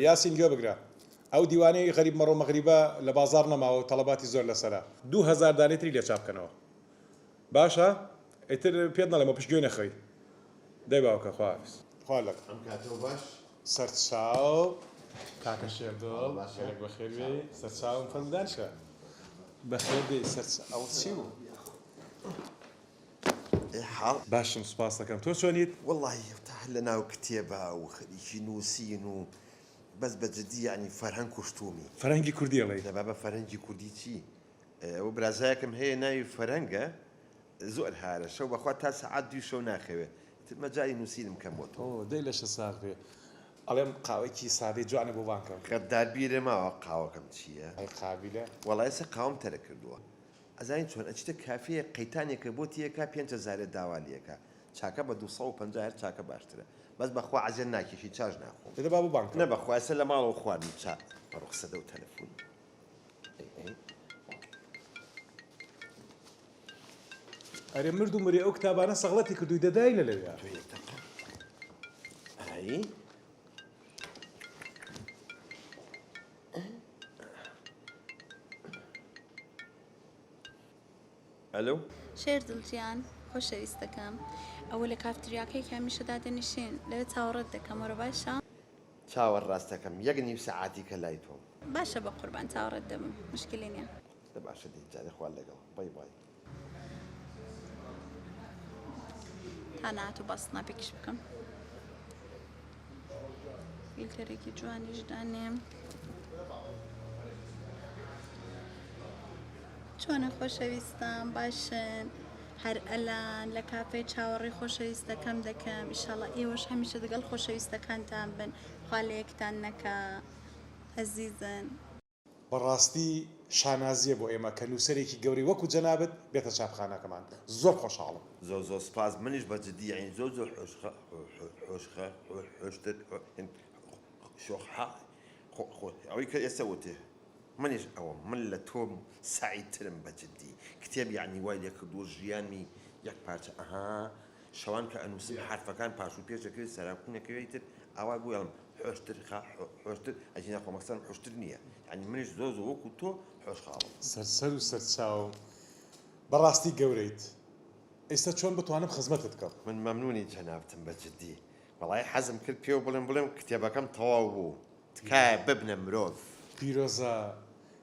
یاسین گوێ بگرە ئەو دیوانەی غەریب مەڕۆ مەغریبە لە بازاڕ نەماوە و تەڵەباتی زۆر لەسەرە 2000 دانەی تری لێ چاپ کەنەوە باشە ئیتر پێت نەڵێمەوە پشت گوێ نەخەی دەی باوکە خواحافیز. خوا لەگەڵ. ئەم کاتەو باش. سەرچاو کاکە شێردڵ گەلەک بەخێر بێی سەرچاوم فەرموو دانیشە بەخێر بێی سەرچ ئەوە چی بوو؟ ئێ حاڵ؟ باشم سوپاست دەکەم تۆ چۆنیت؟ وەڵاهی تا هەر لەناو کتێبا و خەریکی نووسین و بەس بە جدی یەعنی فەرهەنگ کوشتوومی. فەرهەنگی کوردی ئەڵێی؟ نە بابە فەرهەنگی کوردی چی؟ ئەوە برازایەکم هەیە ناوی فەرهەنگە زۆر هارە شەو بەخوا تا سەعات دووی شەو ناخەوێ ئیتر مەجالی نووسینم کەم بۆتەوە. ئۆ دەی لەشت ساغ بێ ئەڵێم قاوەیەکی سادەی جوانە بۆ بانگ کەم. غەدار بیرێ ماوە قاوەکەم چییە؟ ئەی قابیلە. وەڵا ئێستا قاوەم تەرک کردووە. ئەزانی چۆن ئەچیتە کافێیەک قەیتانێکە بۆ تێکا پێنج هەزارێ داوا لێکا چاکە بە 250 هەر چاکە باشترە بەس بەخوا عەزێت ناکێشی چاش ناخۆم. دە با بۆ بانگ کەم. نە بەخوا ئێستا لە ماڵەوە خواردم چا بە ڕوخسەدە و تەلەفون. ئەی ئەی. ئەرێ مرد و مرێ ئەو کتابانە سەغڵەتی کردووی دە داینە لەویا. تۆ یەک دەقە. ئەی. ئەلۆ. شێردڵ گیان خۆشەویستەکەم ئەوە لە کافتریاکەی کە هەمیشە دادەنیشین لەوێ چاوەڕێت دەکەم وەرە باشە؟ چاوەڕ ڕاستەکەم یەک نیو سەعاتی کە لای تۆم. باشە بەقوربان چاوەڕێت دەبم مشکلی نیە. دە باشە دەی جارێ خوا لەگەڵ بای بای. تا نەهاتوو با سناپێکیش بکەم فیلتەرێکی جوانیش دانێم چۆنە خۆشەویستان باشن هەر ئەلان لە کافێ چاوەڕێی خۆشەویستەکەم دەکەم ئیشاڵە ئێوەش هەمیشە دەگەڵ خۆشەویستەکانتان بن خوا لە یەکتان نەکا ئەزیزن. بەڕاستی شانازیە بۆ ئێمە کە نوسەرێکی گەورەی وەکو جەنابت بێتە چاپخانەکەمان زۆر خۆشحاڵم. زۆر زۆر سپاس منیش بە جدی یەعنی زۆر زۆر حۆشخە حۆشخە حۆشتر شۆخحە خۆ خۆ ئەوەی کە ئێستا وتێ منیش ئەوەم من لە تۆ سەعیدترم بە جدی کتێب یەعنی وای لێ کردووە ژیانمی یەک پارچە ئەها شەوان کە ئەنووسم حەرفەکان پاش و پێش دەکەوێت سەراکوون ئەکەوێت ئیتر ئاوا گوێڵم حۆشتر خا حۆشتر ئەگینا خۆ مەقسەدم حوشتر نییە یانی منیش زۆر زۆر وەکوو تۆ حۆش خاڵم. سەر سەر و سەر چاوم بەڕاستی گەورەیت ئیستا چۆن بتوانم خزمەتت کەم. من مەمنونی جەنابتم بە جدی وەڵایی حەزم کرد پێو بڵێم بڵێم کتێبەکەم تەواو بوو تکایە ببنە مرۆڤ. پیرۆزە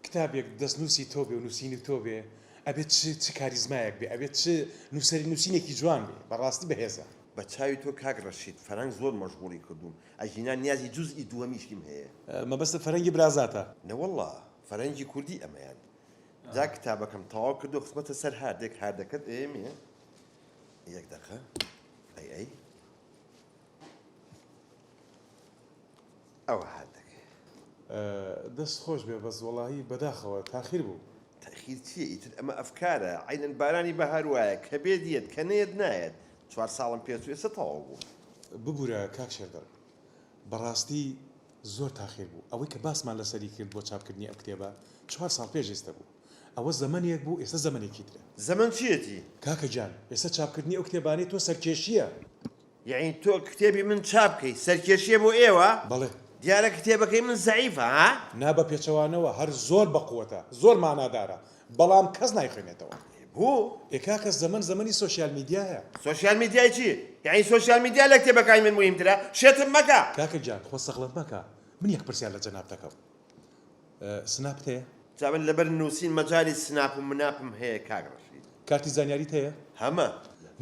کتابێک دەستنووسی تۆ بێ و نووسینی تۆ بێ ئەبێ چ چ کاریزمایەک بێ ئەبێ چ نووسەری نووسینێکی جوان بێ بەڕاستی بەهێزە. بە چاوی تۆ کاک ڕەشید فەرەنگ زۆر مەشغوڵی کردووم ئەگینا نیازی جوزئی دووەمیشیم هەیە. مەبەستت فەرەنگی برازاتە؟ نەوەڵا فەرەنگی کوردی ئەمەیان. جا کتابەکەم تەواو کردو خستمەتە سەر هاردێک هاردەکەت ئەیەمێ یەک دەقە ئەی ئەی. ئەوە هات دەکەی. دەست خۆش بێ بەس وەڵاهی بەداخەوە تاخیر بوو. تاخیر چیە ئیتر ئەمە ئەفکارە عەینەن بارانی بەهار وایە کە بێت یەت کە نەیەت نایەت چوار ساڵم پێچوو ئێستا تەواو بوو. ببورە کاک شێردڵ بەڕاستی زۆر تاخیر بوو ئەوەی کە باسمان لەسەری کرد بۆ چاپکردنی ئەم کتێبە چوار ساڵ پێش ئێستە بوو ئەوە زەمەنێک بوو ئێستە زەمەنێکی ترە. زەمەن چیەتی؟ کاکە گیان ئێستە چاپکردنی ئەو کتێبانەی تۆ سەرکێشیە. یەعنی تۆ کتێبی من چاپ کەی سەرکێشیە بۆ ئێوە؟ بەڵێ. دیارە کتێبەکەی من زەعیفە ها؟ نا بە پێچەوانەوە هەر زۆر بە قوەتە زۆر مانادارە بەڵام کەس نایخوێنێتەوە. ئێ بۆ؟ ئێ کاکە زەمەن زەمەنی سۆشیال میدیایە. سۆشیال میدیای چی؟ یەعنی سۆشیال میدیا لە کتێبەکانی من موهیمترە؟ شێتم مەکە! کاکە گیان خۆ سەغڵەت مەکە من یەک پرسیار لە جەنابت ئەکەم سناپت هەیە؟ جا من لەبەر نووسین مەجالی سناپ و مناپم هەیە کاک ڕەشید. کارتی زانیاریت هەیە؟ هەمە.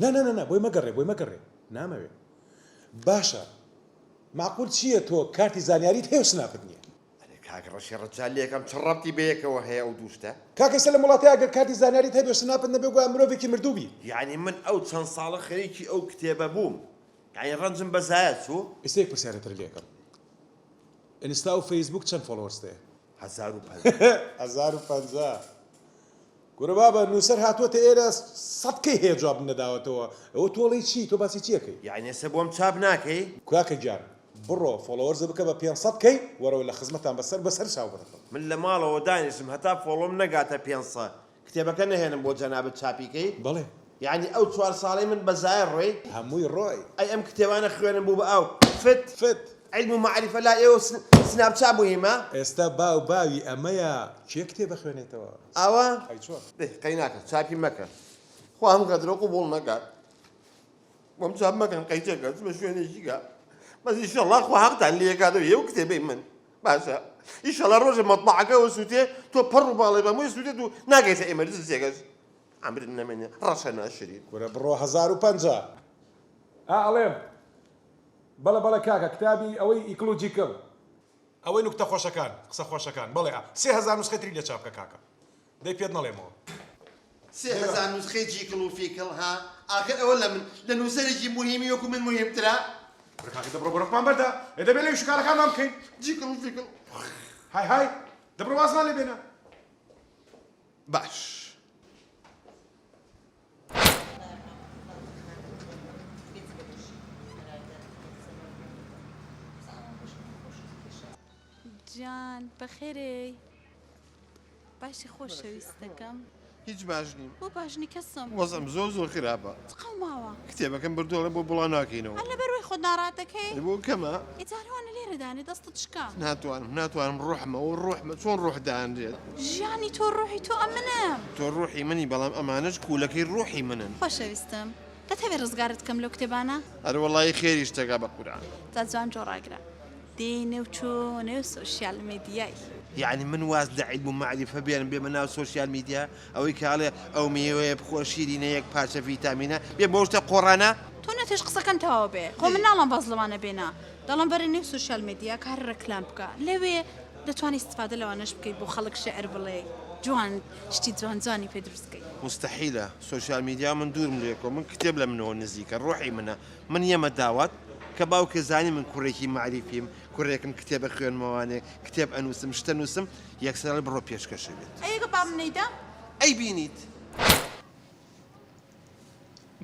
نا نا نا نا بۆی مەگەڕێ بۆی مەگەڕێ نامەوێ باشە مەعقول چییە تۆ کارتی زانیاریت هەیە و سناپت نییە؟ ئەرێ کاک ڕەشی ڕەجا لێکەم چ ڕەبتی بەیەکەوە هەیە ئەو دوو شتە؟ کاکە ئێستا لەم وڵاتەیا گەر کارتی زانیاریت هەبێ و سناپت نەبێ گوایە مرۆڤێکی مردوو بی. یەعنی من ئەو چەند ساڵە خەریکی ئەو کتێبە بووم یەعنی ڕەنجم بە زایە چوو؟ ئێستا یەک پرسیارێ تر لێکەم ئینستا و فەیسبووک چەند followers ت هەیە؟ 1050. 1050 کورە بابە نووسەر هاتووەتە ئێرە سەد کەی هەیە جوابم نەداوەتەوە ئەوە تۆ ئەڵێی چی تۆ باسی چی ئەکەی؟ یەعنی ئێستا بۆم چاپ ناکەی؟ کاکە گیان بڕۆ followers بکە بە 500 کەی وەرەوە لە خزمەتان بەسەر بەسەر چاو بڕکەم. من لە ماڵەوە دانیشم هەتا follow م نەگاتە 500 کتێبەکە نەهێنم بۆ جەنابت چاپی کەی؟ بەڵێ. یەعنی ئەو چوار ساڵەی من بە زایە ڕۆی؟ هەمووی ڕۆی. ئەی ئەم کتێبانە خوێنم بوو بە ئاو فت؟ فت. عیلم و مەعریفە لای ئێوە سناپچات موهیمە؟ ئێستا باو باوی ئەمەیە کێ کتێب ئەخوێنێتەوە؟ ئاوا؟ ئەی چۆن؟ دەی قەیناکە چاپی مەکە خوا ئەم غەدرە قبوڵ نەکات بۆم چاپ مەکەن قەیچەکە چمە شوێنێکی کە بەس ئیشەڵا خوا حەقتان لێ کاتەوە ئێوە کتێبەی من باشە ئیشەڵا ڕۆژێ مەتبەعەکە وەسووتێ تۆ پەڕ و باڵێ بە مووی سووتێت و ناگەیتە ئێمەرجنسیەکەش عەمرت نەمێنێ ڕەشە ناشرین. کورە بڕۆ 1050. ئا ئەڵێم بەڵێ بەڵێ کاکە کتابی ئەوەی ئیکڵ و جیکڵ. ئەوەی نوکتە خۆشەکان قسە خۆشەکان بەڵێ ئا 3000 نوسخەی تری لێ چاپ بکە کاکە دەی پێت نەڵێمەوە. 3000 نوسخەی جیکڵ و فیکڵ ها ئاخر ئەوە لە من لە نوسەرێکی موهیمی وەکو من موهیمترە. کورە کاکە دەبڕۆ بەرۆکمان بەردە ئێ دەبێ لەویش کارەکانمان بکەین. جیکڵ و فیکڵ. های های دەبڕۆ وازمان لێ بێنە. باش. جان بەخێرێی باشی خۆشەویستەکەم. هیچ باش نیم. بۆ باش نی کەسم؟ وەزعم زۆر زۆر خراپە. چ قەوماوە؟ کتێبەکەم بردووە ئەڵێن بۆ بڵاو ناکەینەوە. هەر لەبەر وەی خۆت ناڕەحەت دەکەی؟ ئەی بۆ کەمە؟ ئێ جارەوانە لێرە دانێ دەستت شکا. ناتوانم ناتوانم ڕۆحمە ئەوە ڕۆحمە چۆن ڕۆح دانرێت؟ ژیانی تۆ ڕۆحی تۆ ئەمنم. تۆ ڕۆحی منی بەڵام ئەمانەش کوولەکەی ڕۆحی منن. خۆشەویستم دەتەوێ ڕزگارت کەم لەو کتێبانە؟ ئەرێ وەڵایی خێریش تەکا بە قورعان. جا جوان جۆ ڕاگرە. دێی نێو چۆ نێو سۆشیال میدیای. یەعنی من واز لە عیلم و مەعریفە بێنم بێمە ناو سۆشیال میدیا؟ ئەوەی کە ئەڵێ ئەو میوەیە بخۆ شیرینە یەک پارچە ڤیتامینە بێم بەو شتە قۆڕانە؟ تۆ نەتێش قسەکەم تەواو بێ خۆ من ناڵێم واز لەوانە بێنە دەڵێم بەرە نێو سۆشیال میدیا کاری ڕێکلام بکە لەوێ دەتوانی ئیستفادە لەوانەش بکەی بۆ خەڵک شیعر بڵێی جوان شتی جوان جوانی پێ دروست کەی. موستەحیلە سۆشیال میدیا من دوورم لێکەوە من کتێب لە منەوە نزیکە ڕۆحی منە من یەمە داوات کە باوکێ زانی من کوڕێکی مەعریفیم کوڕێکم کتێب ئەخوێنمەوانێ کتێب ئەنووسم شتە نووسم یەکسەر ئەڵێ بڕۆ پێشکەشە بێت. ئەی ئەگە بابم نەیدا؟ ئەی بینیت.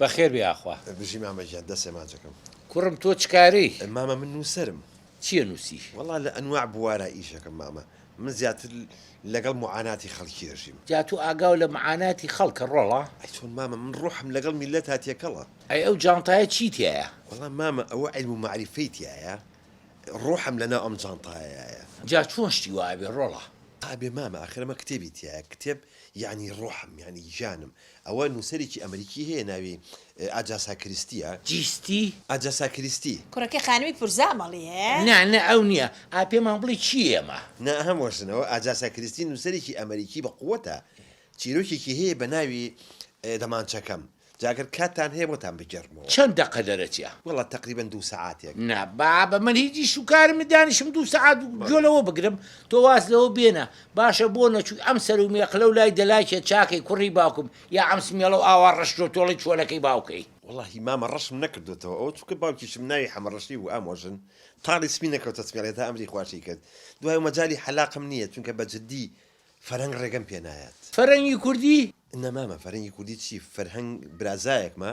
بەخێر بێ یاخوا. بژی مامە گیان دەسێ ماچەکەم. کوڕم تۆ چ کارەی؟ مامە من نووسەرم. چی ئەنووسی؟ وەڵا لە ئەنواع بوارا ئیشەکەم مامە من زیاتر لەگەڵ موعاناتی خەڵکی ئەژیم. جا تۆ ئاگاو لە معاناتی خەڵکە ڕۆڵە؟ ئەی چۆن مامە من ڕۆحم لەگەڵ میللەتا تێکەڵە. ئەی ئەو جانتایە چی تیایە؟ وەڵا مامە ئەوە عیلم و مەعریفەی تیایە ڕۆحم لەناو ئەم جانتایەیایە. جا چۆن شتی وا ئەبێ ڕۆڵە؟ ئابێ مامە ئاخر ئەمە کتێبی تیایە کتێب یەعنی ڕۆحم یەعنی گیانم ئەوە نووسەرێکی ئەمریکی هەیە ناوی ئاجاسا کریستیە. جیستی؟ ئاجاسا کریستی. کوڕەکەی خانمی پورزام ئەڵێ. نا نا ئەو نیە ئا پێمان بڵێ کێیە ئەمە؟ نا هەموەشن ئەوە ئاجاسا کریستی نووسەرێکی ئەمریکی بە قوەتە چیرۆکێکی هەیە بە ناوی دەمانچەکەم جا گەر کاتتان هەیە بۆتان بگێڕمەوە. چەند دەقە دەرەچێ؟ وەڵا تەقریبەن دوو سەعاتێک. نا بابە من هیچ ئیش و کارم نیە دانیشم دوو سەعات گوێ لەوە بگرم تۆ واز لەوە بێنە باشە بۆ نەچووی ئەم سەر و مێقلە و لای دەلاکێ چاکەی کوڕی باوکم یا ئەم سمێڵە و ئاوا ڕەش تۆ تۆڵەی چۆلەکەی باوکەی. وەڵاهی مامە ڕەشم نەکردۆتەوە ئەوە چونکە باوکیشم ناوی حەمە ڕەشی بوو ئامۆژن تاڵی سپی نەکەوتە سمێڵی هەتا ئەمری خواشی کرد دوای مەجالی حەلاقم نیە چونکە بە جدی فەرهەنگ ڕێگەم پێ نایات. فەرەنگی کوردی؟ نا مامە فەرهەنگی کوردی چی فەرهەنگ برازایەکمە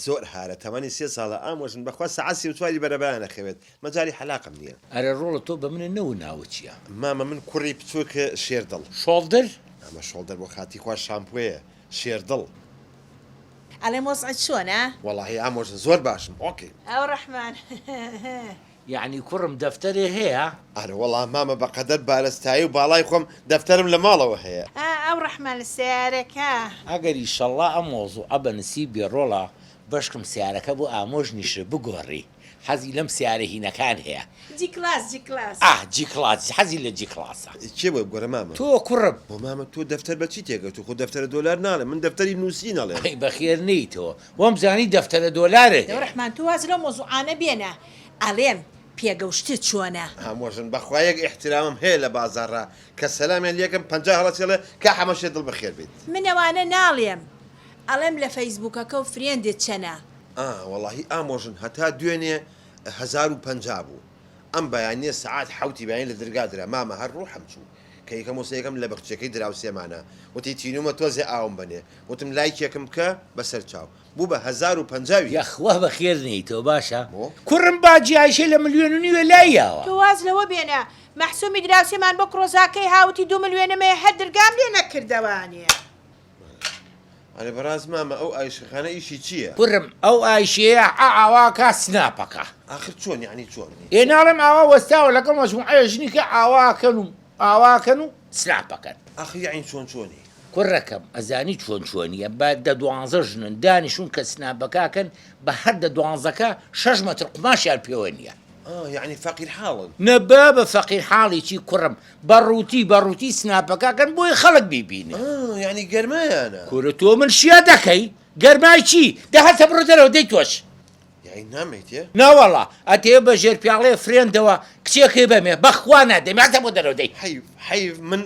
زۆر هارە تەمەنی سێ ساڵە ئامۆژن بەخوا سەعات سێ و چواری بەرەبەیان ئەخەوێت مەجالی حەلاقم نیە. ئەرێ ڕۆڵە تۆ بە منە نەوە ناوت چیە؟ مامە من کوڕی بچوک شێردڵ. شۆڵدر؟ مامە شۆڵدەر بۆ خاتری خوا شامپۆیە شێردڵ. ئەڵێم وەزعت چۆنە؟ وەڵاهی ئامۆژن زۆر باشم okay. ئەو ڕەحمان. یەعنی کوڕم دەفتەرێ هەیە؟ ئەرەوەڵا مامە بەقەدەر بارستایی و باڵای خۆم دەفتەرم لە ماڵەوە هەیە. ئا ئەو ڕەحمان لە سەیارەکە. ئەگەر ئیشەڵڵا ئەم مەوزوعە بە نسیب بێ ڕۆڵە بەشکم سەیارەکە بۆ ئامۆژنیشت بگۆڕی حەزی لەم سەیارە هینەکان هەیە. جی کڵاس جی کڵاس. ئاه جی کڵاس حەزی لە جی کڵاسە. کێ بۆی بگۆڕێ مامە؟ تۆ کوڕم. بۆ مامە تۆ دەفتەر بە چی تێگەتوو خۆ دەفتەرە دۆلار ناڵێم من دەفتەری نووسین ئەڵێم. ئەی بەخێر نێیتەوە وامزانی دەفتەرە دۆلارت دەو هەیە. ڕەحمان تۆ واز لەو مەوزوعانە بێنە ئەڵێم پێگە و شتت چۆنە؟ ئامۆژن بەخوا یەک ئیحترامم هەیە لە بازاڕا کە سەلامیان لێکەم 50 هەڵەچێڵێ کا حەمە شێر دڵ بەخێر بیت. من ئەوانە ناڵێم ئەڵێم لە فەیسبوکەکە و friend ت چەنە؟ ئا وەڵاهی ئامۆژن هەتا دوێنێ 1050 بوو ئەم بەیانیە سەعات حەوتی بەیانی لە درگا درا مامە هەر ڕوحم چوو کە یەکەم و سێیەکەم لە بەخچەکەی دراوسێمانە وتی تینومە تۆزێ ئاوم بەنێ وتم لایکێکم بکە بەسەر چاو بوو بە 1051. یاخوا بەخێر نێیتەوە باشە بۆ؟ کوڕم باجی ئایشێ لە ملیۆن و نیوێ لای یاوە. تۆ واز لەوە بێنە مەحسومی دراوسێمان بۆ کڕۆزاکەی هاوتی دوو ملیۆنم هەیە هەر درگام لێ نەکردەوانێ. ئەرێ بەڕاست مامە ئەو ئایشەخانە ئیشی چییە؟ کورم ئەو ئایشەیە عە ئاواکا سناپەکا. ئاخر چۆن یەعنی چۆن؟ ئێ ناڵێم ئاوا وەستاوە لەگەڵ مەجموعەیە ژنی کە ئاواکەن و ئاواکەن و سناپەکەن. ئاخر یەعنی چۆن چۆنی؟ کوڕەکەم ئەزانی چۆن چۆنیە بە دە دوانزە ژنن دانیشون کە سناپەکاکەن بە هەر دە دوانزەکە شەش مەتر قوماشیان پێوە نیە. ئا یەعنی فەقیر حاڵن. نە بابە فەقیر حاڵی چی کوڕم بە ڕووتی بە ڕووتی سناپەکەکەن بۆی خەڵک بیبینێ. ئا یەعنی گەرمایانە. کورە تۆ من شیا دەکەی گەرمای چی دە هەستە بڕۆ دەرەوە دەی تۆش. یەعنی نامەیتێ؟ نەوەڵا ئەتەوێ بە ژێر پیاڵەیە فرێندەوە کچێکەی بەمێ بەخوا نادەمێ هەستە بۆ دەرەوە دەی. حەیف حەیف من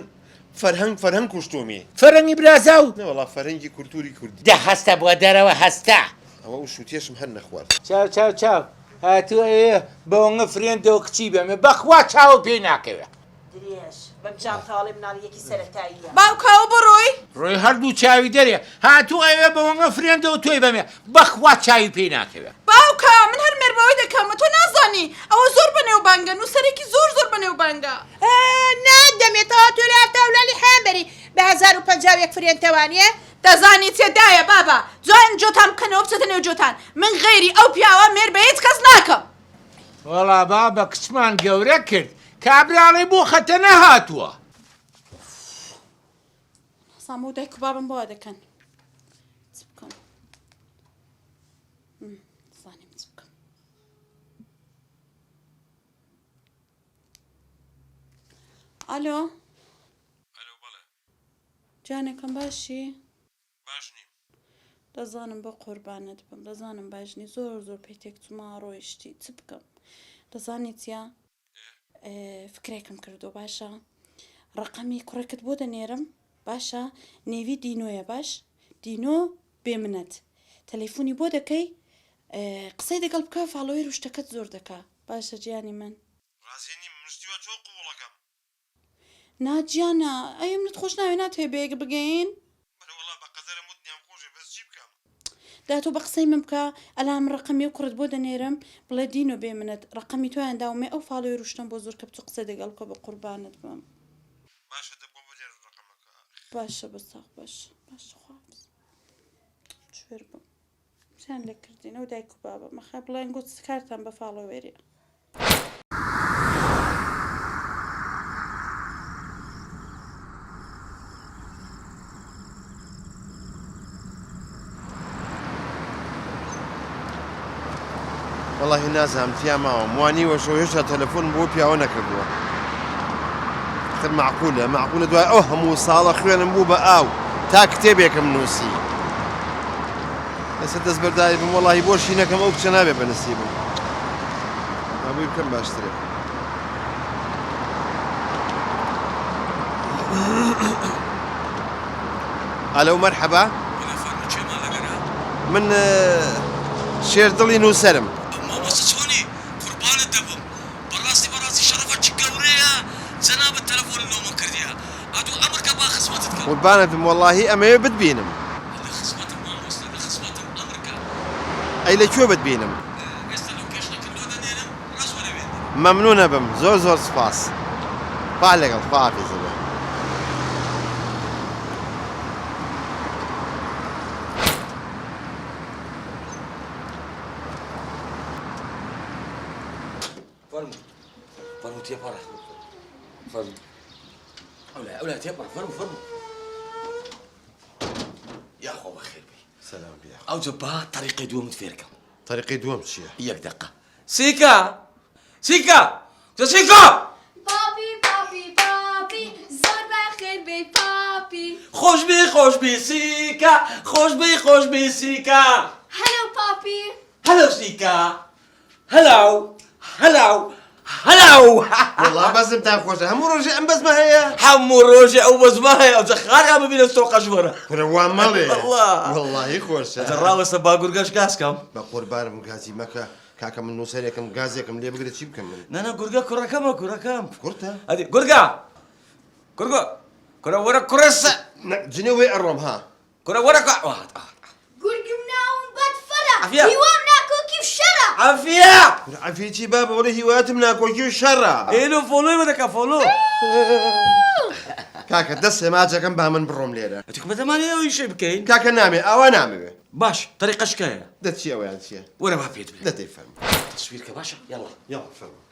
فەرهەنگ فەرهەنگ کوشتوومی. فەرەنگی برازاو؟ نەوەڵا فەرهەنگی کولتووری کوردی. دە هەستە بۆ دەرەوە هەستە. ئەوە ئەو شووتیەشم هەر نەخوارد. چاو چاو چاو هاتووە ئێ بەوەنگە فرێندەوە کچی بەمێ بەخوا چاوم پێی ناکەوێ. درێژ بەم جانتاڵەی مناڵی یەکی سەرەتاییە. باوکە ئەوە بۆ ڕۆی؟ ڕۆی هەردوو چاوی دەرێ هاتوو ئەوێ بەوەنگە فرێندەوە تۆی بەمێ بەخوا چاوی پێی ناکەوێ. باوکە من هەر مێربەوەی دەکەم تۆ نازانی ئەوە زۆر بەنێوبانگە نووسەرێکی زۆر زۆر بەنێوبانگە. ئە نادەمێ تەوا تۆ لە هەفتاولالی حەیان بەری بە 1051 فرێنتەوانیە. دەزانی چیە دایە بابە جوان جۆتان بکەنەوە بچێتە نێو جۆتان من غەیری ئەو پیاوە مێر بە هیچ کەس ناکەم. وەڵا بابە کچمان گەورە کرد کابرا ئەڵێ بۆ خەتەنە هاتووە. نازانم ئەو دایک و بابم بۆ وا دەکەن چ بکەم زانیم چ بکەم ئالۆ ئەلۆ بەڵێ. جانەکەم باشی؟ باش نیم. دەزانم بۆ قوربانت بم دەزانم باش نی زۆر زۆر پێی تێک چوومە ڕۆیشتی چ بکەم دەزانی چیە فکرێکم کردو باشە ڕقەمی کوڕێکت بۆ دەنێرم باشە نێوی دینۆیە باش دینۆ بێ منەت تەلەفۆنی بۆ دەکەی قسەی دەگەڵ بکە follower و شتەکەت زۆر دەکا باشە گیانی من. ڕازی نیم من شتی وا چۆن قبوڵەکەم. نا گیانە ئەی منت خۆش ناوێ ناتەوێ بەیەک بگەین؟ بەرە وەڵا بە قەدەرم وت نیام خۆشێ بەس چی بکەم. دا تۆ بە قسەی من بکە ئەلان من ڕەقەمی ئەو کوڕەت بۆ دەنێرم بڵێ دینۆ بێ منەت ڕەقەمی تۆیان داومێ ئەو follower و شتەم بۆ زۆر کە بچۆ قسەی دەگەڵ بکە بە قوربانت بم. باشە دە بۆم بنێرە ڕەقەمەکە ئاخ. باشە بە ساغ باشە باشە خواحافز کوێر بم. چیان لێ کردین ئەو دایک و بابە مەخە بڵێن گۆ چ کارتان بە follower ی. وەڵاهی نازانم تیا ماوم وا نیوە شەو هێشتا تەلەفۆنم بۆ پیاوە نەکردووە ئەخر مەعقولە مەعقولە دوای ئەو هەموو ساڵە خوێنم بوو بە ئاو تا کتێبێکم نووسی ئێستا دەستبەرداری بم وەڵاهی بۆشی نەکەم ئەو کچە نابێ بە نسیبم ئەبووی بکەم باشترە ئەلو مەرحەبا من شێر دڵی نووسەرم مامۆستا چۆنی قوربانت دەبم بەڕاستی بەڕاستی شەڕەفە چ گەورەیە جەنابت تەلەفۆنت لۆ من کردیە ئەدوو ئەمرکە با خزمەتت کەم. قوربانت بم وەڵاهی ئەمەوێ بتبینم. لە خزمەتم مامۆستا لە خزمەتم ئەمرکە. ئەی لە کوێ بتبینم؟ ئێستا location ەکەت لۆ دەنێرم ڕاست وەرە وێندەرێ. مەمنون ئەبم زۆر زۆر سوپاس. خوا لەگەڵ خواحافیزت بێ. فەرموو فەرموو تێپەڕە فەرموو ئەولای ئەولای تێپەڕ فەرموو فەرموو یاخوا بەخێر بێی سەلام بی یاخوا. ئەوجە با تەریقەی دووەمت فێرکەم. تەریقەی دووەم چییە؟ یەک دەقە سیکا سیکا کچە سیکا. پاپی پاپی پاپی زۆر بەخێر بێی پاپی. خۆشبی خۆشبی سیکا خۆشبی خۆشبی سیکا. هەلۆ پاپی. هەلۆ سیکا هەلاو هەلاو هەلاو. وەڵا بەزمتان خۆشە هەموو ڕۆژێ ئەم بەزمە هەیە؟ هەموو ڕۆژێ ئەو بەزمە هەیە ئەوجا خاریان ببینە سۆقەش وەرە. کورە وا مەڵێ وەڵا وەڵاهی خۆشە. ئەجا ڕاوەستە با گورگەش گاز کەم. بە قوربانم گازی مەکە کاکە من نووسەرێکم گازێکم لێ بگرە چی بکەم من. نا نا گورگە کوڕەکەمە کوڕەکەم. کوڕتە؟ ئەدی گورگە گورگە کورە وەرە کوڕە سە. جنێو وەی ئەڕۆم ها. کورە وەرە کە. گورگم ناوم بەد فەرە عەفیە. هیوام ناکۆکی و شەرە. عەفیە. کورە عەفیە چی بابە وەڵێ هیواتم ناکۆکی و شەرە. ئێلۆ follow ی بە دەکا follow. کاکە دەست هێماجەکەم با من بڕۆم لێرە. ئەتوو بە دەمانەوێ ئەو ئیشەی بکەین؟ کاکە نامەوێ ئاوا نامەوێ. باش تەریقەش کایە؟ دە چی ئەوەیان چیە؟ وەرە با پێت بڵێم. دە دەی فەرموو. تەسویر کە باشە یاڵڵا. یاڵڵا فەرموو.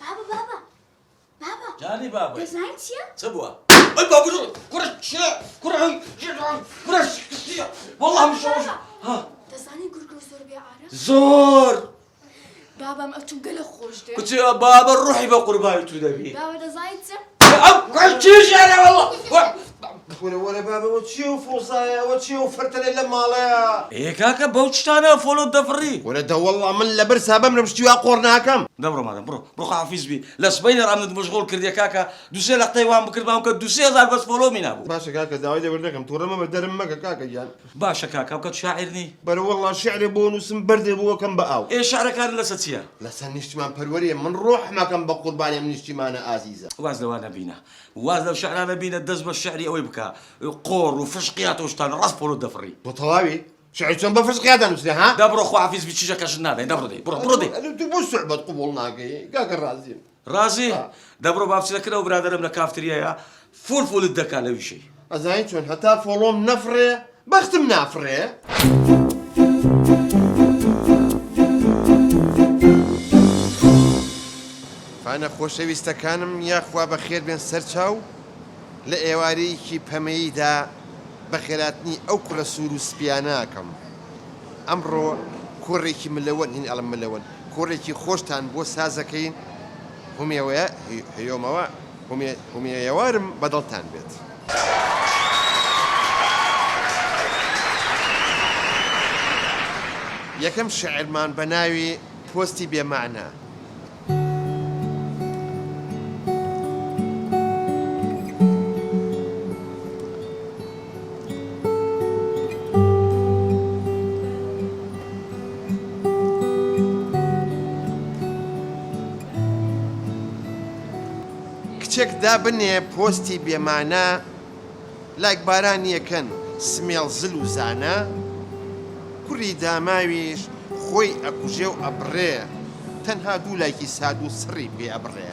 بابە بابە بابە. جانی بابە. دەزانی چیە؟ چ بووە؟ ئەی بابە کوڕە چیە؟ کوڕە کوڕە چیە؟ وەڵڵا هەمیشە ها. دەزانی گورگۆ زۆر بێ عارە؟ زۆر. بابم ئەتوو گەلە خۆش دێ. کچێ بابە ڕوحی بە قوربانی تو دەبی. بابە دەزانی چ؟ ئەو کوڕ چیژێنە وەڵڵا. کورە وەرە بابە ئەوە چیە و فۆزایە ئەوە چیە و فەرتەلێ لەم ماڵەیە. ئێ کاکە بەو شتانە follow ت دەفڕی. وەرە دەوەڵڵا من لە برسا بمرم شتی وا قۆڕ ناکەم. دە بڕۆ مادەم بڕۆ بڕۆ خواحافیز بی لە سبەینێ ڕا منت مەشغوڵ کردیە کاکە دوسێ لەقتەی وام بکردبام کە دوسێ هەزار بەس follow می نابوو. باشە کاکە داوای لێبوردن دەکەم توڕە مەبە دەرم مەکە کاکە گیان. باشە کاکە ئەو کات شاعیر نی؟ بەرە وەڵڵا شیعرێ بۆ نووسم بەردێ بۆ کەم بە ئاو. ئێ شعرەکانت لەسە چیە؟ لەسەر نیشتیمان پەروەریە من ڕۆحم ئەکەم بە قوربانی ئەم نیشتیمانە ئازیزە. واز لەوانە بینە واز لەو شعرانە بینە دەست بە شعری ئەوەی بکە قۆڕ و فشقیات و شتانە ڕاست follow ت دەفڕی. بۆ تەواوی شعر چۆن بە فشقیات ئەنووسرێ ها؟ دە بڕۆ خواحافیز بی چیژەکەشت نادەین دە بڕۆ دەی بڕۆ بڕۆ دەی. ئەرێ تۆ بۆ سوعبەت قبوڵ ناکەی کاکە ڕازیم. ڕازی؟ دە بڕۆ با بچینە کن ئەو برادەرەم لە کافتریایە فول فولت دەکا لەویشەی. ئەزانی چۆن هەتا follow م نەفڕێ بەختم نافڕێ. fan ە خۆشەویستەکانم یاخوا بەخێر بێن سەرچاو لە ئێوارەیەکی پەمەییدا بەخێراتنی ئەو کوڕە سوور و سپیانە ئەکەم ئەمڕۆ کۆڕێکی ملەوەن هین ئەڵێم ملەوەن کۆڕێکی خۆشتان بۆ سازەکەین هومێوەیە هیۆمەوە هومێیەوارم بەدڵتان بێت. یەکەم شیعرمان بە ناوی پۆستی بێ مەعنا. کچێک دابنێ پۆستی بێ مانا لایک بارانیەکەن سمێڵ زل و زانا کوڕی داماویش خۆی ئەکوژێ و ئەبڕێ تەنها دوو لایکی ساد و سڕی پێ ئەبڕێ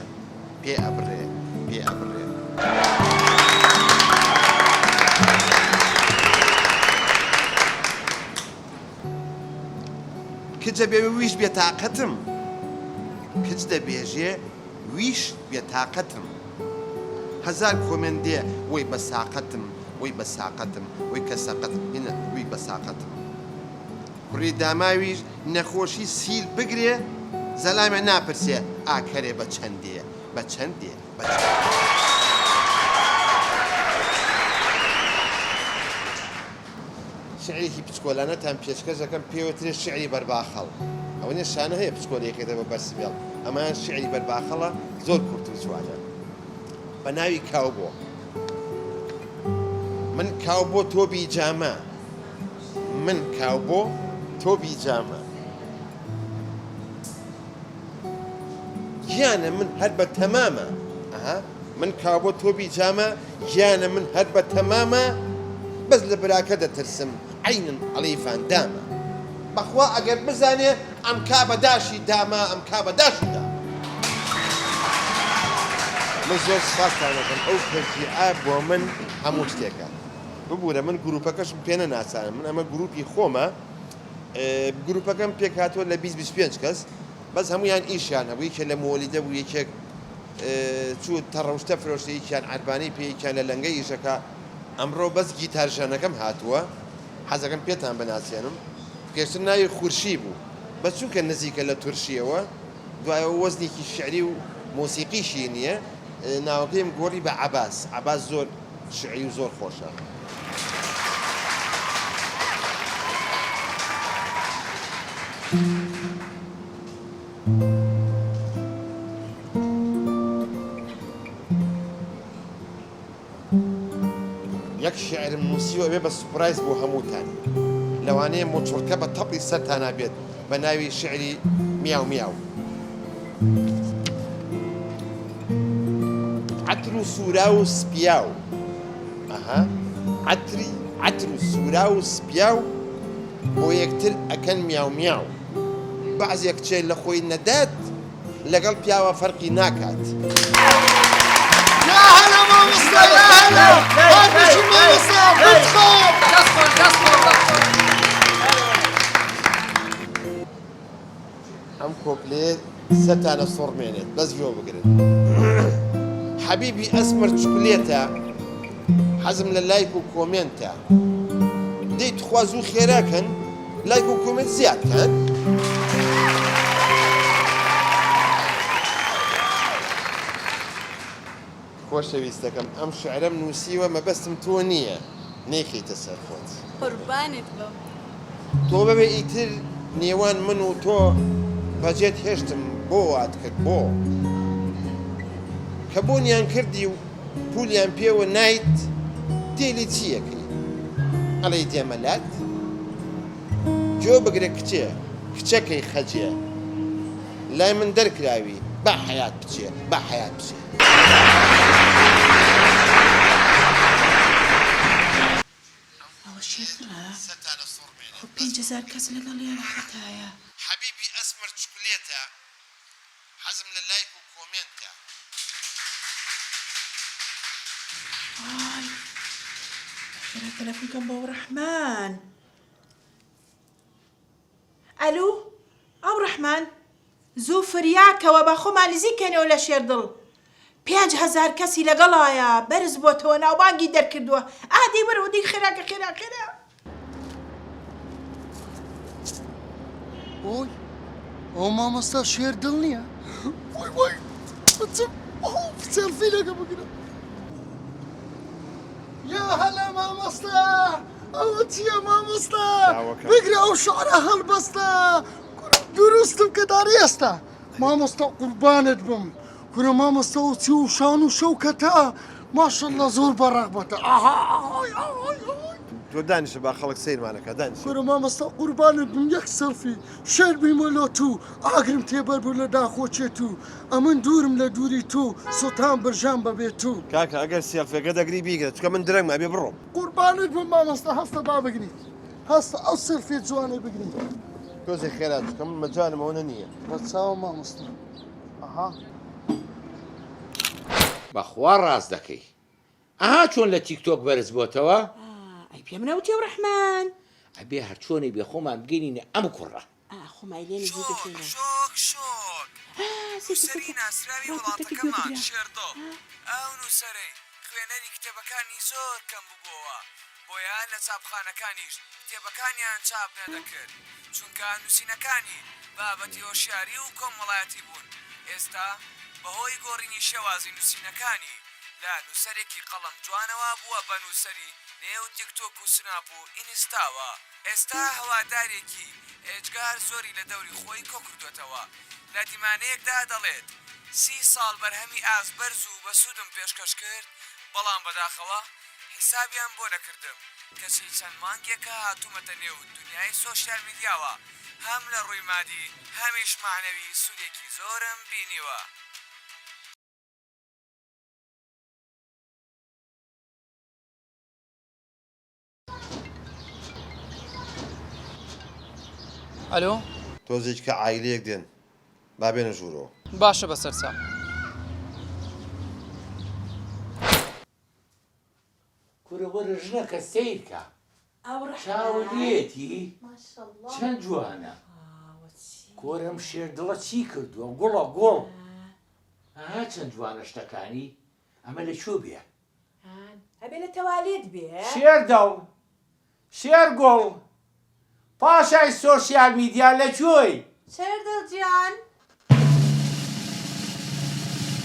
پێ ئەبڕێ پێ ئەبڕێ. کچ دەبێ ویش بێتاقەتم کچ دەبێژێ ویش بێتاقەتم هەزار comment دێ وەی بە ساقەتم وەی بە ساقەتم وەی کە سەقەتم هینە وی بە ساقەتم کوڕی داماویش نەخۆشی سیل بگرێ زەلامێ ناپرسێ ئاکەرێ بە چەندێ بە چەندێ بە چەندێ. شعرێکی پچکۆلانەتان پێشکەش ئەکەم پێوترێ شعری بەرباخەڵ ئەوەنێ شانە هەیە پچکۆلەی خێتە بە بەر سمێڵ ئەمەیان شعری بەرباخەڵە زۆر کورت و جوانە بە ناوی کاوبۆ من کاوبۆ تۆ بیجامە من کاوبۆ تۆ بیجامە گیانە من هەر بە تەمامە ئەها من کاوبۆ تۆ بیجامە گیانە من هەر بە تەمامە بەس لە براکە دەترسم عەینن ئەڵێی ڤاندامە. بەخوا ئەگەر بزانێ ئەمکا بە داشی دامە ئەمکا بە داشی دامە. من زۆر سوپاستان ئەکەم ئەو تەشجیعە بۆ من هەموو شتێکە ببورە من گروپەکەشم پێ نەناسانم من ئەمە گروپی خۆمە گروپەکەم پێکهاتووە لە 20 25 کەس بەس هەموویان ئیشیان هەبوو یەکێ لە مۆلیدە بوو یەکێک چوو تەڕەوشتە فرۆشتە یەکیان عەربانەی پێ یەکیان لە لەنگە ئیشەکە ئەمڕۆ بەس گیتارژەنەکەم هاتووە حەزەکەم پێتان بناسێنم پێشتر ناوی خورشی بوو بەس چونکە نزیکە لە تورشیەوە دوایەوە وەزنێکی شعری و مۆسیقیشی نییە ناوەکەیم گۆڕی بە عەباس عەباس زۆر شعری و زۆر خۆشە. یەک شیعرم نووسیوە ئەبێ بە سوپرایز بۆ هەمووتان لەوانەیە موچڕکە بە تەپڵی سەرتانا بێت بە ناوی شیعری میاو میاو. عەتر و سووراو و سپیاو ئەها عەتری عەتر و سووراو و سپیاو بۆ یەکتر ئەکەن میاو میاو بەعزێ کچێ لە خۆی نەدات. لەگەڵ پیاوە فەرقی ناکات. یا هەلا مامۆستا یا هەلا هەر بژی مامۆستا بتخۆم. دەست خۆش دەست خۆش دەست خۆش. ئەم کۆپلەیە سەرتان ئەسوڕمێنێت بەس گوێ بگرن حەبیبی ئەسمەر چوکلێتە حەزم لە لایک و کۆمێنتە دەی تخوا زوو خێرا کەن لایک و کۆمێنت زیاد کەن. خۆشەویستەکەم ئەم شعرەم نووسیوە مەبەستم تۆ نییە نەیخەیتە سەر خۆت. قوربانت بم. تۆ بەبێ ئیتر نێوان من و تۆ بەجێت هێشتم بۆ وات کرد بۆ؟ کە بۆنیان کردی و پولیان پێوە نایت تێلی چی ئەکەی ئەڵێی دێمە لات؟ گوێ بگرە کچێ کچەکەی خەجێ لای من دەرکراوی با حەیات بچێ با حەیات بچێ. ئەوە شێردڵە؟ خۆ 5000 کەس لەگەڵیانە خەتایە. حەبیبی ئەسمەر چوکلێتە حەزم لە لایک و کۆمێنتە. ئای خێرا تەلەفۆن کەم بۆ ڕەحمان. ئەلو ئەو ڕەحمان زوو فریاکەوە با خۆمان نزیک کەینەوە لە شێردڵ 5000 کەسی لەگەڵایە بەرز بۆتەوە ناوبانگی دەرکردووە ئا دەی وەرەوە دەی خێراکە خێرا خێرا. ئۆی ئەو مامۆستا شێر دڵ نییە وای وای بچم سێڵفی لەگە بگرم یا هەلا مامۆستا ئەوە چییە مامۆستا بگرە ئەو شعرە هەڵبەستە دروستم کە داری ئێستا مامۆستا قوربانت بم کورە مامۆستا ئەو چی و شان و شەوکەتە ماشەڵڵا زۆر بە ڕەغبەتە ئاها ئاهای ئاهای ئاهای. تۆ دانیشە با خەڵک سەیرمانەکا دانیشە. کورە مامۆستا قوربانت بم یەک سێڵفی شێر بیمە لۆ تو ئاگرم تێبەر بوو لە داخۆچێ تو ئەمن دوورم لە دووری تو سوتام برژام بە بێ تو. کاکە ئەگەر سێڵفیەکە دەگری بیگرە چونکە من درەنگم ئەبێ بڕۆم. قوربانت بم مامۆستا هەستە با بگریت هەستە ئەو سێڵفیە جوانەی بگریت. تۆزێ خێرا چونکە من مەجالم ئەوەنە نییە. بەرچاوم مامۆستا. ئەها. بەخوا ڕاست دەکەی ئەها چۆن لە تیک تۆک بەرز بۆتەوە. ئەی پێم نەوتی ئەو ڕەحمان. ئەبێ هەرچۆنێ بێ خۆمان بگەینینە ئەم کوڕە. ئا خۆمای لێ نزیک شۆک دەکەینەوە. شۆک شۆک ئا سەیرکە نووسەری سەیرکە ناسراوی ڕاپۆرتەکە گوێ وڵاتەکەمان بگرە. شێردڵ ئا. ئەو نووسەرەی خوێنەری کتێبەکانی زۆر کەم ببۆوە بۆیە لە چاپخانەکانیش کتێبەکانیان چاپ نەدەکرد، چونکە نووسینەکانی بابەتی هۆشیاری و کۆمەڵایەتی بوون، ئێستا بەهۆی گۆڕینی شێوازی نووسینەکانی لە نووسەرێکی قەڵەم جوانەوە بووە بە نووسەری نێو تیکتۆک و سناپ و ئینستاوە، ئێستا هەوادارێکی ئێجگار زۆری لە دەوری خۆی کۆکردووەتەوە، لە دیمانەیەکدا دەڵێت، سی ساڵ بەرهەمی ئاست بەرز و بەسوودم پێشکەش کرد، بەڵام بەداخەوە حیسابیان بۆ نەکردم، کەچی چەند مانگێکە هاتوومەتە نێو دونیای سۆشیال میدیاوە، هەم لە ڕووی مادی هەمیش مەعنەوی سوودێکی زۆرم بینیوە. ئەلۆ. تۆزێک کە عایلەیەک دێن با بێنە ژوورەوە. باشە بەسەرچاو. کورە وەرە ژنەکە سەیرکە چاو لێتی چەند جوانە کۆرەم شێر دڵە چی کردووە گوڵە گوڵ ئەها چەند جوانە شتەکانی ئەمە لە کوێ بێ ئەبێ لە تەوالێت بێ شێر دڵ شێر گوڵ پاشای سۆشیال میدیا لە کوێی؟ شێردڵ گیان.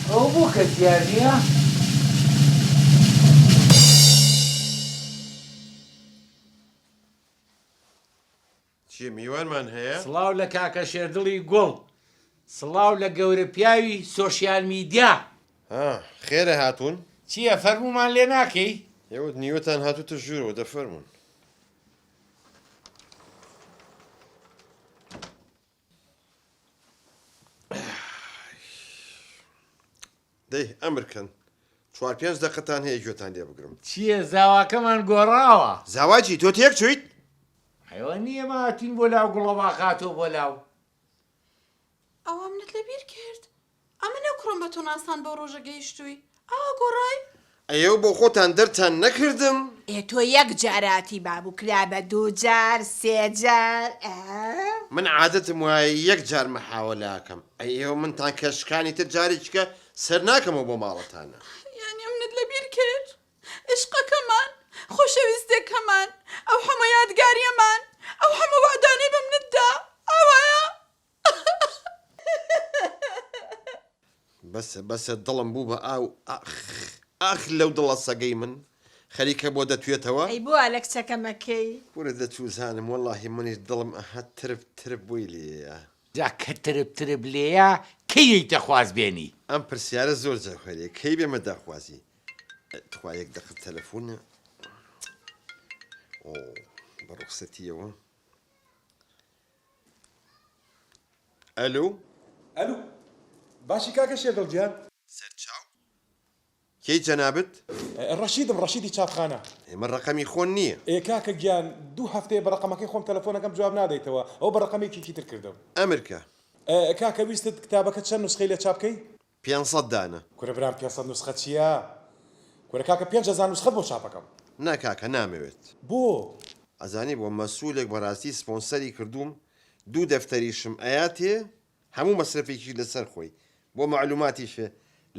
ئەوە بۆ کەس دیار نییە؟ چیە میوانمان هەیە؟ سڵاو لە کاکە شێردڵی گوڵ. سڵاو لە گەورە پیاوی سۆشیال میدیا. ها خێرە هاتوون؟ چیە فەرموومان لێ ناکەی؟ ئێوە نیوەتان هاتووتە ژوورەوە دەفەرموون. دەی ئەمر کەن چوار پێنج دەقەتان هەیە گوێتان لێ بگرم. چییە زاواکەمان گۆڕاوە؟ زاوا چی تۆ تێک چوویت؟ ئەوە نییە ما هاتوین بۆ لاو گوڵەباخ هاتۆ بۆ لاو. ئەوە منت لە بیر کرد. ئەمن ئەو کوڕەم بە تۆ ناساند بەو ڕۆژە گەیشتووی. ئاوا گۆڕای؟ ئەیەو بۆ خۆتان دەرتان نەکردم؟ ئێ تۆ یەک جاراتی بابوو کرا بە دوو جار سێ جار ئە. من عادەتم وایە یەک جار مەحاوەلە ئەکەم ئەی ئێوە منتان کە شکانی تر جارێکیکە سەر ناکەمەوە بۆ ماڵەتانە. یانی ئەمنت لە بیر کرد؟ عیشقەکەمان، خۆشەویستێکەمان، ئەو هەموو یادگاریەمان، ئەو هەموو وەعدانەی بە منت دا، ئاوایە؟ بەسە بەسە دڵم بوو بە ئاو ئاخ ئاخ لەو دڵە سەگەی من خەریکە بۆ دەتوێتەوە. ئەی بۆ وا لە کچەکەم ئەکەی؟ کورە دەچوزانم وەڵاهی منیش دڵم ئەها ترپ ترپ بۆی لێیە. جا کە ترپ ترپ لێیە کەی یەیتە خوازبێنی؟ ئەم پرسیارە زۆر جەوهەریە کەی بێمە داخوازی تخوا یەک دەقە تەلەفونە ئۆ بە ڕوخسەتیەوە. ئەلو. ئەلو باشی کاکە شێردڵ گیان؟ سەرچاو. کێی جەنابت؟ ڕەشیدم ڕەشیدی چاپخانە. ئێ من ڕەقەمی خۆن نییە. ئێ کاکە گیان دوو هەفتەیە بە ڕەقەمەکەی خۆم تەلەفۆنەکەم جواب نادەیتەوە ئەوە بە ڕەقەمێکیکی تر کردم. ئەمرکە. ئێ کاکە ویستت کتابەکە چەند نوسخەی لێ چاپ کەی؟ 500 دانە. کورە برام 500 نوسخە چییە؟ کورە کاکە 5000 نوسخەت بۆ چاپەکەم. نا کاکە نامەوێت. بۆ؟ ئەزانی بۆ مەسولێک بەراستی سپۆنسەری کردووم دوو دەفتەریشم ئەیاتێ هەموو مەسرەفێکیش لەسەر خۆی بۆ مەعلوماتیش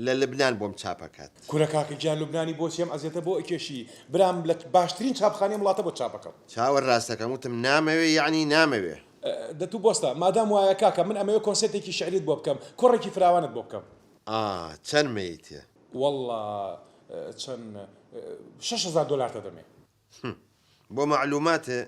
لە لبنان بۆم چاپ ئەکات. کورە کاکە گیان لوبنانی بۆچی ئەم ئەزیەتە بۆ ئەکێشی برام لە باشترین چاپخانەی ئەم وڵاتە بۆت چاپ ئەکەم. چاوە راستەکەم وتم نامەوێ یەعنی نامەوێ. دە تو بۆستە مادام وایە کاکە من ئەمەوێ کۆنسێرتێکی شیعریت بۆ بکەم کۆڕێکی فراوانت بۆ بکەم. ئا چەند مەیتێ؟ وەڵا چەند 6000 دۆلارت ئەدەمێ. هم بۆ مەعلوماتێ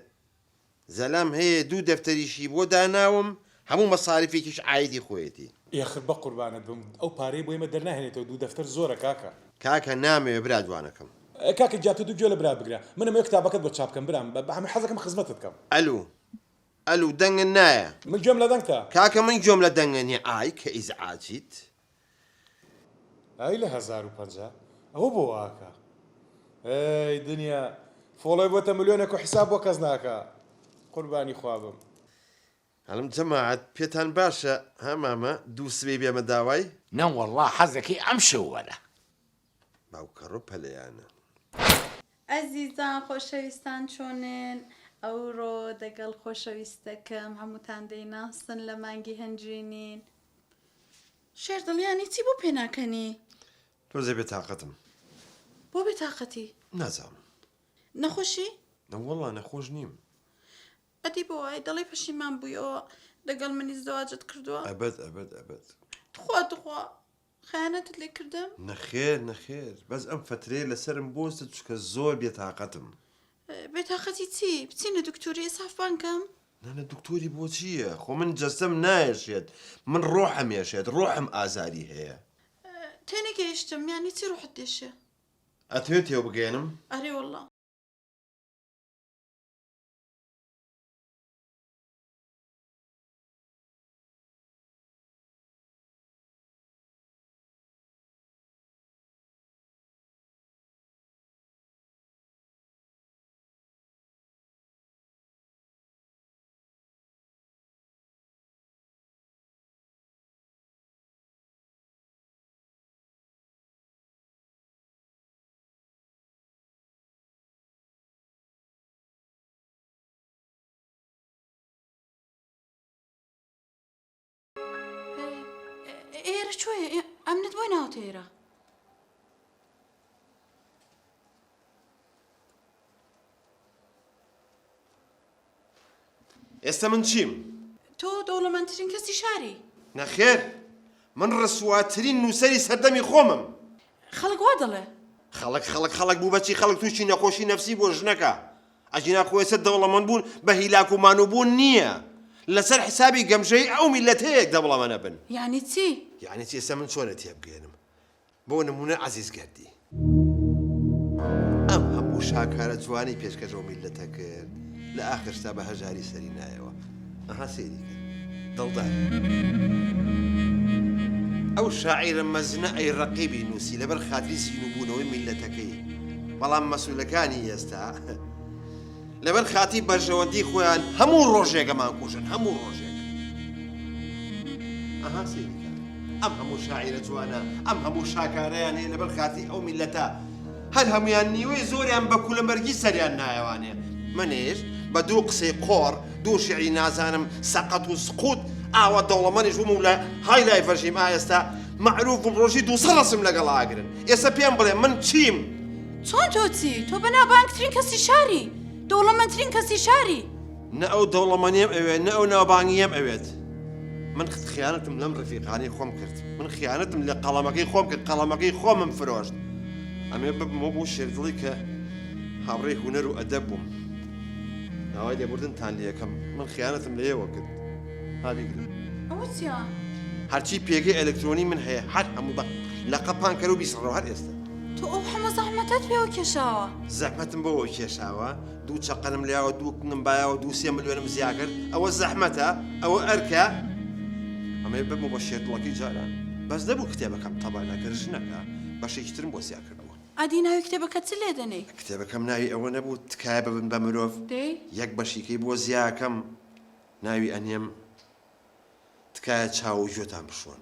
زەلام هەیە دوو دەفتەریشی بۆ داناوم هەموو مەساریفێکیش عایدی خۆیەتی. ئێخر بەقوربانت بم ئەو پارەیە بۆ ئێمە دەرناهێنێتەوە دوو دەفتەر زۆرە کاکە. کاکە نامەوێ برا جوانەکەم. کاکە گیان تۆ دوو گوێ لە برات بگرە من ئەمەوێ کتابەکەت بۆ چاپ بکەم برام حەزەکەم خزمەتت بکەم. ئەلو ئەلو دەنگت نایە. من گوێم لە دەنگتە. کاکە من گوێم لە دەنگە نیە ئای کە ئیزعاجیت. ئای لە 1050 ئەوە بۆ واکا ئەی دنیا فۆڵۆی بۆتە ملیۆنێک و حیساب بۆ کەس ناکا قوربانی خوا بم. ئەڵێم جەماعەت پێتان باشە ها مامە دوو سبەی بێمە داوای؟ نەوەڵڵا حەزەکەی ئەمشەو وەرە. باوکەڕۆ پەلەیانە. ئەزیزان خۆشەویستان چۆنن ئەوڕۆ دەگەڵ خۆشەویستەکەم هەمووتان دەیناسن لە مانگی هەنجوینین. شێردڵ یانی چی بۆ پێناکەنی؟ تۆزێ بێتاقەتم. بۆ بێتاقەتی؟ نازانم. نەخۆشی؟ نەوەڵا نەخۆش نیم. ئەدی بۆ وای دەڵێی پەشیمان بوویەوە دەگەڵ منی زەواجت کردووە؟ ئەبەد ئەبەد ئەبەد. تخوا تخوا خەیانەتت لێ کردم؟ نەخێر نەخێر بەس ئەم فەترەیە لەسەرم بۆستە چونکە زۆر بێتاقەتم. بێتاقەتی چی؟ بچینە دکتۆری ئیسعاف بانگکەم؟ نانا دکتۆری بۆ چییە؟ خۆ من جەستەم نایەشێت من ڕۆحم یەشێت ڕۆحم ئازاری هەیە. تێنەگەیشتم یانی چی ڕۆحت دێشێ؟ ئەتەوێ تێوبگەیەنم؟ ئەرێ وەڵا. ئێرە چۆیە ئەمنت بۆی ناوتە ئێرە ئێستا من چیم؟ تۆ دەوڵەمەندترین کەسی شاری. نەخێر من ڕسواترین نووسەری سەردەمی خۆمم. خەڵک وا دەڵێ. خەڵک خەڵک خەڵک بوو بەچی خەڵک تووشی نەخۆشی نەفسی بووە ژنەکە ئەگینا خۆ ئێستا دەوڵەمەند بوون بە هیلاک و مانوو بوون نییە لەسەر حسابی گەمژەیی ئەو میللەتەیە دەوڵەمەنە بن. یانی چی؟ یانی چی ئێستا من چۆنت تێبگەیەنم بۆ نموونە عەزیز گەردی ئەم هەموو شاکارە جوانەی پێشکەش بەو میللەتە کرد لە ئاخرشدا بە هەژاری سەری نایەوە ئەها سەیری کە دڵدار ئەو شاعیرە مەزنە ئەی ڕەقیبی نووسی لەبەر خاتری زیندووبوونەوەی میللەتەکەی بەڵام مەسولەکانی ئێستا لەبەر خاتی بەرژەوەندی خۆیان هەموو ڕۆژێک ئەمانکوژن هەموو ڕۆژێک. ئەها سەیری کە ئەم هەموو شاعیرە جوانە، ئەم هەموو شاکارەیان هەیە لەبەر خاتری ئەو میللەتە، هەر هەموویان نیوەی زۆریان بە کولەمەرگی سەریان نایەوانێ. منیش بە دوو قسەی قۆڕ، دوو شیعری نازانم سەقەت و سقوت ئاوا دەوڵەمەنیش بووم و لە های لایفەژیم ئا ئێستا مەعروف بووم ڕۆژی 200 ڕەسم لەگەڵ ئاگرن. ئێستا پێم بڵێ من چیم؟ چۆن تۆ چی؟ تۆ بەناوبانگترین کەسی شاری، دەوڵەمەندترین کەسی شاری. نە ئەو دەوڵەمەنیەم ئەوێت نە ئەو ناوبانگیەم ئەوێت. من خیانەتم لەم ڕفیقانەی خۆم کرد. من خیانەتم لە قەڵەمەکەی خۆم کرد، قەڵەمەکەی خۆمم فرۆشت. ئەمێ ببمەوە بۆ شێردڵی کە هاوڕێی هونەر و ئەدەب بووم. داوای لێبوردنتان لێ ئەکەم. من خیانەتم لە ئێوە کرد. ها بیگرن. ئەوە چیە؟ هەرچی پێگەی ئەلکترۆنی من هەیە هەر هەموو بە لەقە پان کەرە و بیسڕەوە هەر ئێستا. تۆ ئەو هەموو زەحمەتەت پێوە کێشاوە؟ زەحمەتم بۆوە کێشاوە؟ دوو چەقەلم لێیاوە دوو کنم بایەوە دوو سێ ملیۆنم زیا کرد ئەوە زەحمەتە؟ ئەوە ئەرکە؟ ئەمەوێ ببمەوە بە شێردڵەکەی جاران. بەس نەبوو کتێبەکەم تەبع نەکرد ژنەکە بەشێکی ترم بۆ زیا کردبوو. ئەدی ناوی کتێبەکەت چ لێ دەنێی؟ کتێبەکەم ناوی ئەوە نەبوو تکایە ببن بە مرۆڤ. دەی؟ یەک بەشیکەی بۆ زیاکەم ناوی ئەنێم تکایە چاو و گوێتان بشۆن.